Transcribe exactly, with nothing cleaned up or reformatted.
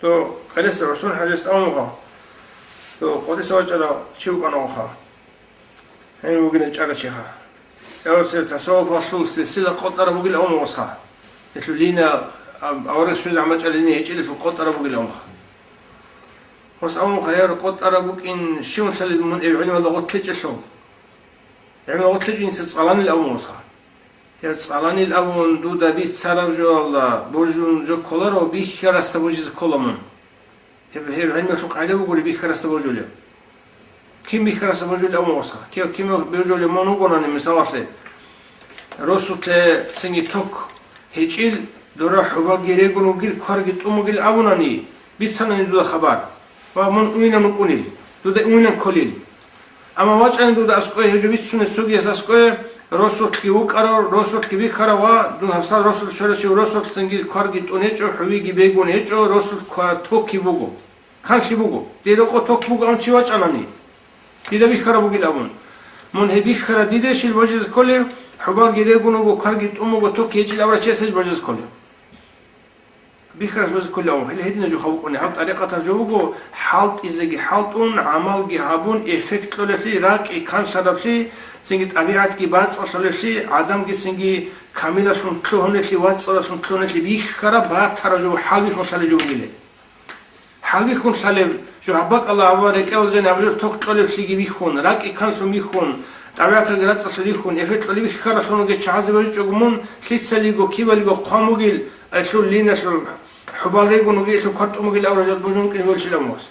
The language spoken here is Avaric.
Дов къересел ГӀусман-хӀажияс тӀамуха, дов къотӀиса вачӀарав чи вукӀана уха. Гьенив вугилан чӀарачиха. Эвсев тасаввуфалъул силсила къотӀараб бугил авун гъосха. Гьелъул лина, а-, авараг щвезе гьамачӀал линия гьечӀелелъул къотӀараб бугил авунха. Гъос авунха, яр къотӀараб букӀин щиван лъалеб мун эб гӀилмалда гъотлъичӀелъул. ГӀилмалда гъотлъичӀин цӀаланил авун гъосха. Гьеб цӀаланил абун дуда бицараб жоялда божун жо кколаро, бихьарасда божизе ккола мун. Гьеб, гьеб гӀилмалъул къагӀида бугури бихьарасда божулев. Кин бихьарасда божулев абун гъосха? Кив, кин божулев мун вугонани, мисалалъе, росулъе цинги ток гьечӀил, дора хӀубалги регун вугил, кварги тӀун бугил абунани, бицанани дуда хабар. Ва мун уйнан вукӀунил, дуда уйнан кколил. Амма вачӀани дуда аскӀое гьев жо бицунеб цогияс аскӀое, росулъги вукӀарав, росулъги бихьарав ва дун гьабсал росулъ щвелачив росулъцинги кварги тӀун гьечӀо, хӀувиги бегун гьечӀо, росулъ ква-, токги буго. Канлъи буго. Дир рокъо ток буго, ан чи вачӀанани. Дида бихьараб бугил абун. Мун гьеб бихьара диде щил божизе кколев, хӀубалги регун вуго, кварги тӀун буго, ток гьечӀил аварагас гьеб божизе кколев. Бихьарас божизе кколев, гьеле гьединаб жо хабукъуни, гьаб тӀарикъатаб жо буго, хӀалтӀизеги хӀалтӀун, гӀамалги гьабун, эффект кьолеблъи, ракӀги канлъараблъи, цинги тӀабигӀатги бацӀцӀалъулеблъи, гӀадамги цинги камилалъун лъугьунеблъи, вацӀцӀалалъун лъугьунеблъи бихьараб батараб жо, хӀалбихьун лъалеб жо бугилеб. ХӀалбихьун лъалеб жо гьаб бакӀалда, гьаб рекӀелалда жаниб гьаб жо ток кьолеблъиги бихьун, ракӀги канлъун бихьун, тӀабигӀаталги рацӀцӀалъун рихьун, эффект кьолеб бихьаралъунги чагӀазе божичӀого мун, лъицалиго, кибалиго хъван бугил, Гьелъул линалъул хӀубал регун вугелъул квартӀун бугил аварагас божун вукӀине бегьулищила мун гъос?